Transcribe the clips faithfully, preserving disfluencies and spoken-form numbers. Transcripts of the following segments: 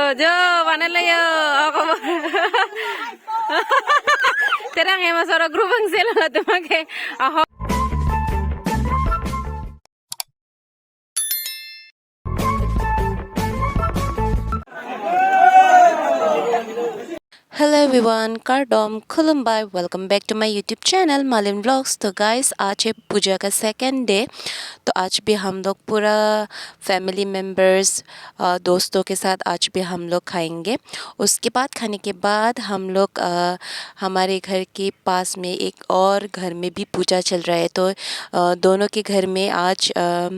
Jo, mana le yo? Ako ba? Terang ya, mas, oro group ang sila la tumake. Aho. Hello everyone, kardom, khulumbai, welcome back to my YouTube channel Malin Vlogs। तो गाइस, आज है पूजा का second day. तो आज भी हम लोग पूरा फैमिली मेंबर्स, अ, दोस्तों के साथ आज भी हम लोग खाएंगे। उसके बाद, खाने के बाद हम लोग, अ, हमारे घर के पास में एक और घर में भी पूजा चल रहा है, तो, अ, दोनों के घर में आज, अ,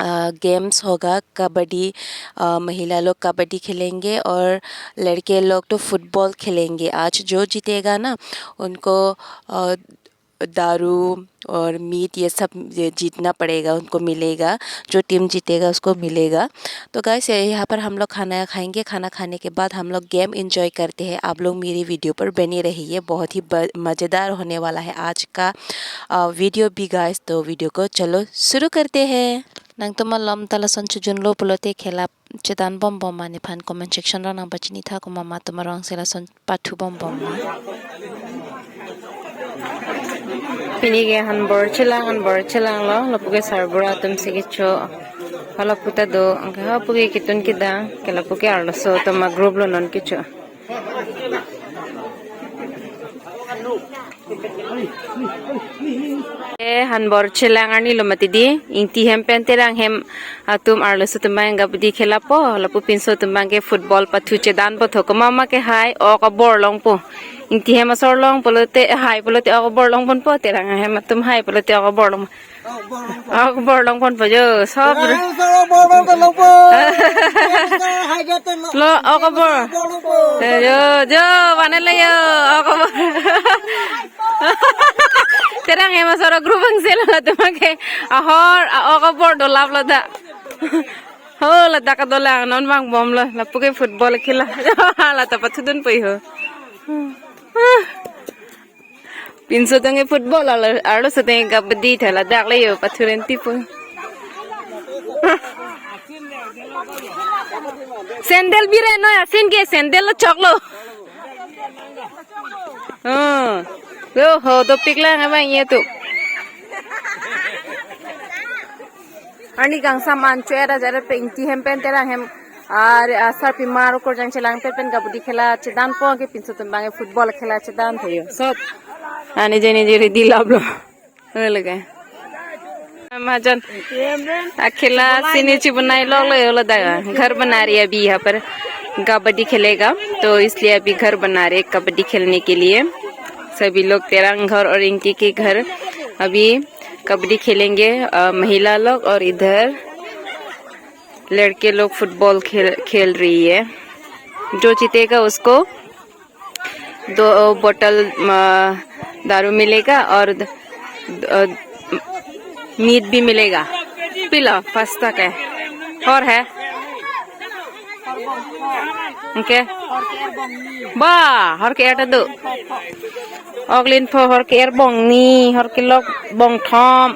अ, गेम्स होगा, कबड्डी, अ, महिला लोग कबड्डी खेलेंगे और लड़के लोग तो फुटबॉल खेलेंगे। आज जो जीतेगा ना, उनको, अ, दारू और मीट, ये सब, ये जीतना पड़ेगा, उनको मिलेगा, जो टीम जीतेगा उसको मिलेगा। तो गाइस, ये यहाँ पर हम लोग खाना खाएंगे। खाना खाने के बाद हम लोग गेम एंजॉय करते हैं। आप लोग मेरी वीडियो पर बने रहिए, बहुत ही ब-, मज़ेदार होने वाला है आज का, अ, वीडियो भी गाइस। तो वीडियो को चलो शुरू करते हैं। Nangtum malom ta lason chojunlo pulote khela chedan bom bom ma, nephan comment section along nangpachini tha, komat ma atum arong si lason pathu bom bom ma. Pini ke hanbor chelang, hanbor chelanglo, lapu ke sarbura atum si kecho. Hala puta do, anke ha pu ke ketun kedang, ke lapu ke arloso atum a group lo non kecho. Eh, hanbor chelang arni lo mati di, Ingti hem pen Terang hem atum arloso atum abang kabaddi khela po, lapu pinso atum abang ke football pathu chedan po tho, komat ma ke hai, ok abor longpo. Ingti hem asor long pulote, hai pulote ok abor longponpo, Terang hem atum hai pulote ok abor long. Ok abor longponpo jo, sob. Lo, ok abor. Eh, jo, jo, mana le yo, ok abor. Terang ya, mas, oro group ang sila la tumake. Ahor, a ok abor dolap lo da. Ho, ladak adolang, non vang bomlo, lapu ke football khela. La ta pathudun poi ho. Pinso atum ke football, arlo, arloso atum ke kabaddi tha, ladak le yo pathuren tipo. Sandal bire no ya, sin ke sandal lo choklo. Oh. Lo ho, dopik lang abang ye tu. Arni kangsam an chera jara pe Ingti hem pen Terang hem, ah, ah, sarpimar okorjang chelang pen pen kabaddi khela chedan po, ke pinso atum abang football khela chedan tha yo. Sob. Ani jeni jeri dilap lo. Ho lage. Mahajan. Akhela sini chi banai lok lo yo lo da. घर बना रही है अभी यहाँ पर। कबड्डी खेलेगा, तो इसलिए अभी घर बना रहे कबड्डी खेलने के लिए। सभी लोग तेरंग घर और इंकी के घर अभी कबड्डी खेलेंगे, अ, महिला लोग, और इधर लड़के लोग फुटबॉल खेल, खेल रही है। जो जीतेगा उसको दो बोतल, अ, दारू मिलेगा और द-, द-, अ, मीट भी मिलेगा। पी लो, फर्स्ट तक है। और है? Anke? Ba, hor ke-er ta do. Ok linpo, hor ke-er bongni, hor kelok bongthom.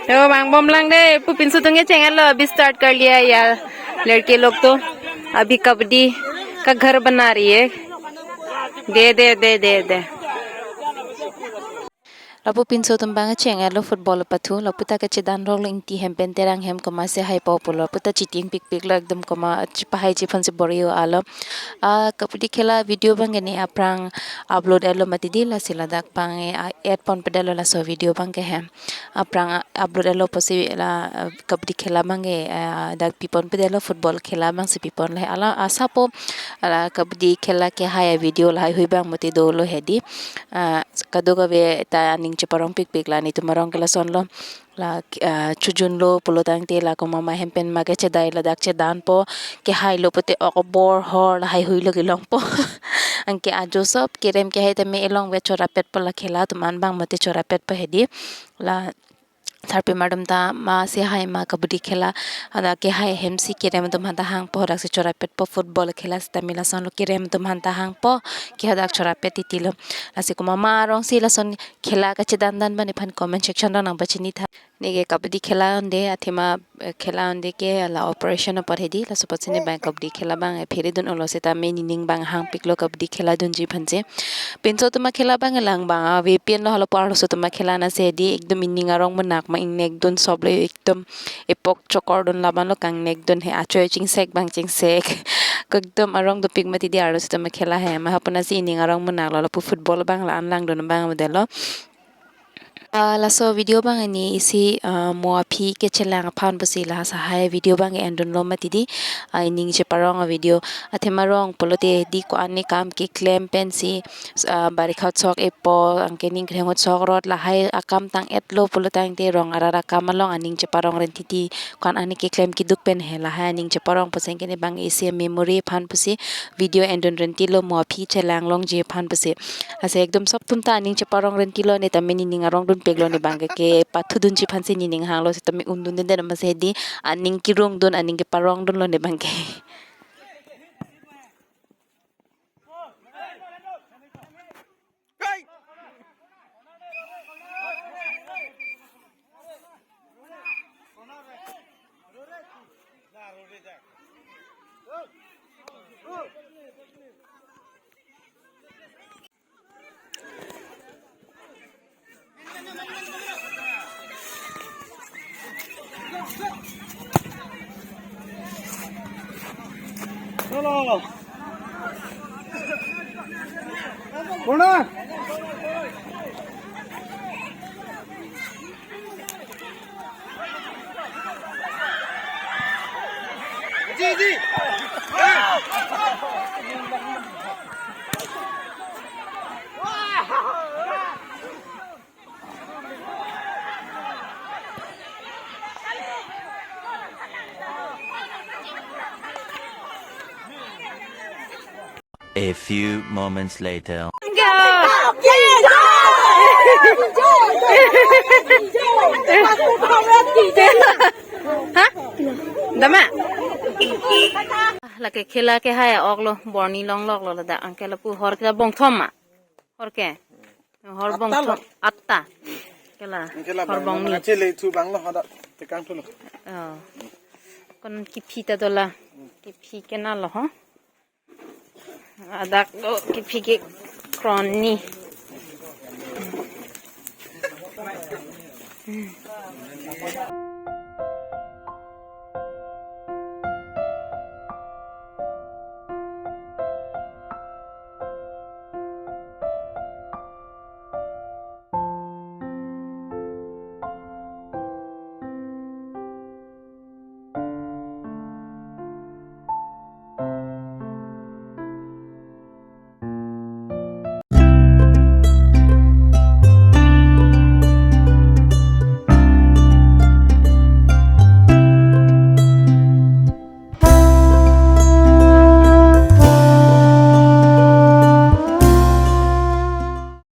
To vang bom lang de, pu pinso atum ke cheng-etlo, abhi start kar liya ya, ladki log to abhi kabaddi ka ghar bana rahi hai. De, de, de, de, de. Lapu pinso atum abang cheng-etlo football pathu, lapu ta kachedan rok lo Ingti hem pen Terang hem komatsi haipo pulo, lapu ta cheating pikpiklo ekdom komat chepahai chephan si bor-i alo. Ah, kabaddi khela video abang ke ne aphrang upload etlo mati di, lasi ladak abang, eh, ah, add ponpedetlo laso video abang ke hem. Aphrang, ah, upload etlo pusi la, ah, kabaddi khela abang ke, ah, dak piponpedetlo, football khela abang si pipon lahai. Ala asapo, ala kabaddi khela kehai a-video lahaihui abang mati dolo hedi. Ah, kadokave ta aning cheparong pikpik la netum arong ke lasonlo. La, ah, chojunlo pulo tangte la komat ma hem pen ma kechedai ladak chedanpo, kehailo pute ok bor hor lahaihuilo kelongpo. Anke ajo sob kerem kehai tame elongvet chorapetpo, la khela atum an abang mati chorapetpo hedi. La sarpimar atum ta masi hai ma kabaddi khela, hadak kehai hem si kerem atum aphanta hangpo, hadaksi chorapetpo football khela sitame lasonlo, kerem atum aphanta hangpo ke hadak chorapet titilo. Lasi komat ma arong si lason khela kachedan dan abang nephan comment section along nangpachini tha. Ne ke kabaddi khela un-e, athema eh, khela un-e ke la operation apot hedi, laso apotsi ne bang kabdi khela bang, eh, phere dun-olo setame nening bang hangpiklo kabdi khela dunji aphansi. Pinso atum akhela bang lang bang ave pen lo, halapu arloso atum akhela na se hedi, ekdom ining arong menak ma, ingnek dun soplo, ekdom epok chokor dun laban lo, kangnek dun he, achoi chingsek bang chingsek. Ekdom arong dopik mati di arloso atum akhela he. Ma hapu na si ining arong menak lo, lapu football bang la-an langdun bang model lo. Ah, laso video bang ini isi, ah, mo aphi kechelang aphan pusi lahai video bang endunlo mati di, ah, ining cheparong a-video. Athema arong pulote di ko-an ne kam keklem pensi, ah, barikha chok epo, anke ning kreng chok rot, lahai akam tang-etlo pulo tangte rong arat akam along aning cheparong ren titi, ko-an ne keklem keduk pen he lahai aning cheparong puseng ke ne bang isi memory aphan pusi video endun ren tilo, mo aphi chelang longji aphan pusi. Lasi ekdom sop atum ta aning cheparong ren tilo ne tame nening arong dunpiklo, ne bang ke, kepathu dunji aphansi nening hanglo setame undun den den ma se hedi, aning kerung dun, aning keparong dunlo ne bang ke. A few moments later. Ha? Dama? Lake khela ke hai ok-lo, borni longloklo ladak, anke lapu hor ke bongthom ma. Hor ke? Hor bongthom, atta. Kela. Kela hor bongni. Chele thu bang lo, hadak tekang thu lo. Oh. Kon kephi ta dola. Kephi ke na lo ho. Adak do kephi ke kroni.